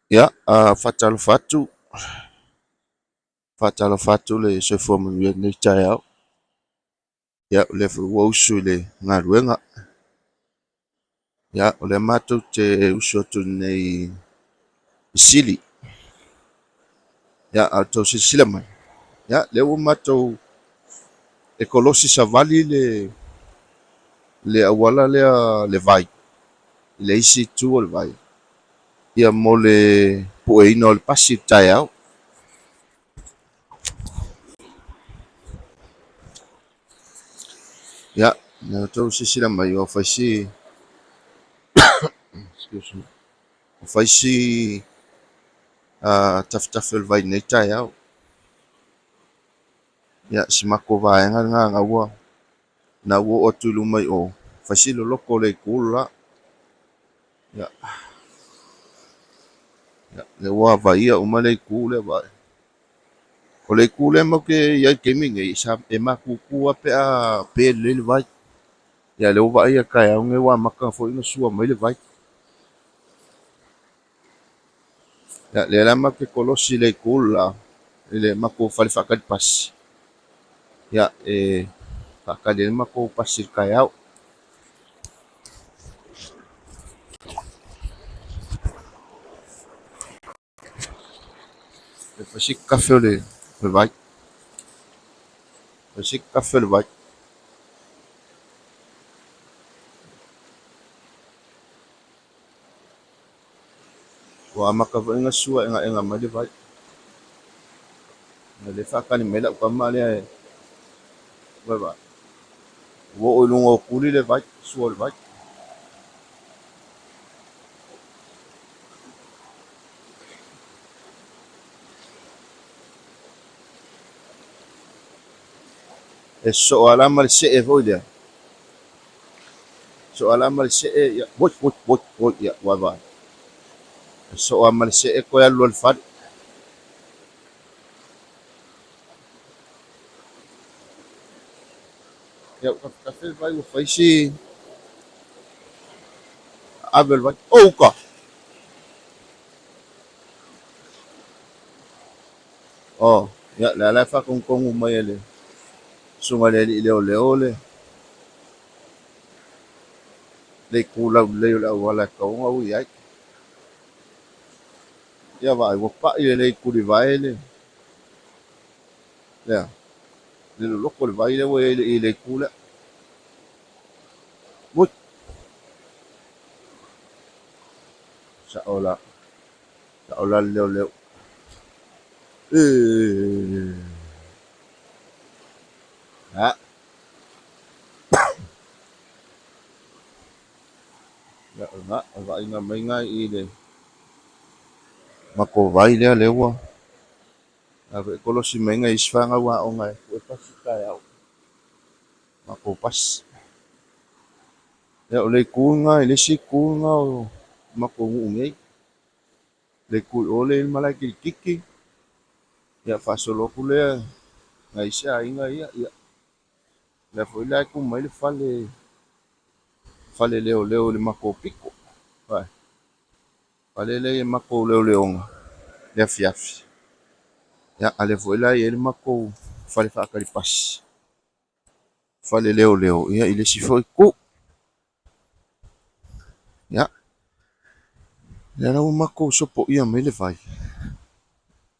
Ia, faatalofa atu, faatalofa atu le soifua manuia i lenei taeao. Ia, o lea foi ua usu i le galuega. Ia, o lea matou te usu atu nei i Sili. Ia, a outou silasila mai, ia, lea ua matou e kolosi savali le auala lea le vai i le isi itu o le vai, ia mo le pueina o le pasi i le taeao. Ia, na outou silasila mai ua fai si excuse me, ua fai si tafatafa o le vai i lenei taeao. Ia, si matou vaega lena na ua na ua oo atu i luma i o, fai si loloto o le itu le la. Ia, lea ua vaaia uma le itu lea vaai. O le itu lea matou te i ai i le taimi lenei, e matutu lava pe a pe lelei le vai. Ia lea ua vaaia i le taeao lenei ua amata foi ona sua mai le vai. Ia, lea la matou te kolosi i le itu le la, i le matou fale faatali pasi, ia, e faatali ai le matou pasi i le taeao. E fai si kafe o le vai. Fai si kafe o le vai. Ua amata foi ona sua egaega mai le vai. O lea e faatali mai lau tama lea e vaavaai. Ua oo i luga o tuli le vai, sua o le vai. E sosoo lava la ma le see foi lea. Sosoo lava la ma le see, ia, oi, oi, oi, oi, ia, vaavaai. E sosoo lava ma le see toe alu loa i le fale. Ia, ua tafetafe le vai ua fai si ave o le vai. O uka! Oh, ia, lea la e faatonutonu mai e le susuga i le alii leoleo le le itu laulelei o le auala e tatau ona ui ai. Ia vaai, ua pai lelei i tulivae le lea, le loloto o le vai lea ua i ai i le itu lea. Ui! Sao la. Sao la le leoleo. Ee. Ha. Ia, o lena, o le vaaiga mai lena i le matou vai lea, lea ua ave e kolosi mai nai isi fanau aoga e pue pasi taeao, matou pasi. Ia, o le itu lena i le isi itu lena o matou nuu nei. Le itu i o lea e i ai le malae kilikiti, ia faasolo atu lea nai isi aiga ia, ia lea foi la e tu mai le fale, fale leoleo i le matou pito. Fale lea e i ai matou leoleoga i le afiafi. Ia, a o lea foi la e i ai le matou fale faatali pasi, fale leoleo ia i le isi foi itu. Ia, lea la ua matou sopoia mai le vai,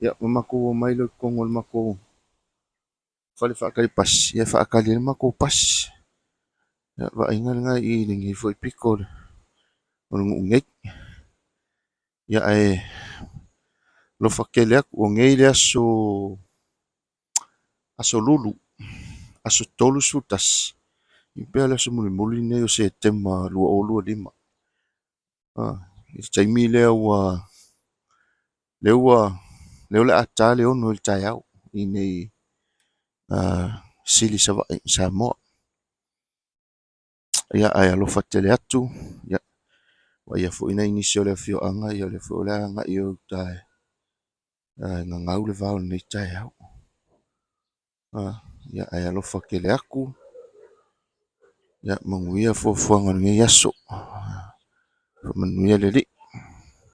ia ua matou omai loa i totonu o le matou fale faatali pasi, ia e faatali ai le matou pasi. Ia, vaaiga lena i lenei foi pito o le nuu nei. Ia ae alofa tele atu, o nei le aso aso Lulu, aso 31, ia pei o le aso mulimuli lenei o Setema 2025. I le taimi lea ua lea ua lea o le a ta le 6 i le taeao i inei Sili Savaii i Samoa. Ia ae alofa tele atu, ia vaaia foi nai nisi o le afioaga, ia o lea foi o le a agai i uta e gagau le vao i lenei taeao. Ia ae alofa tele atu, ia manuia fuafuaga o lenei aso. Faamanuia le Alii.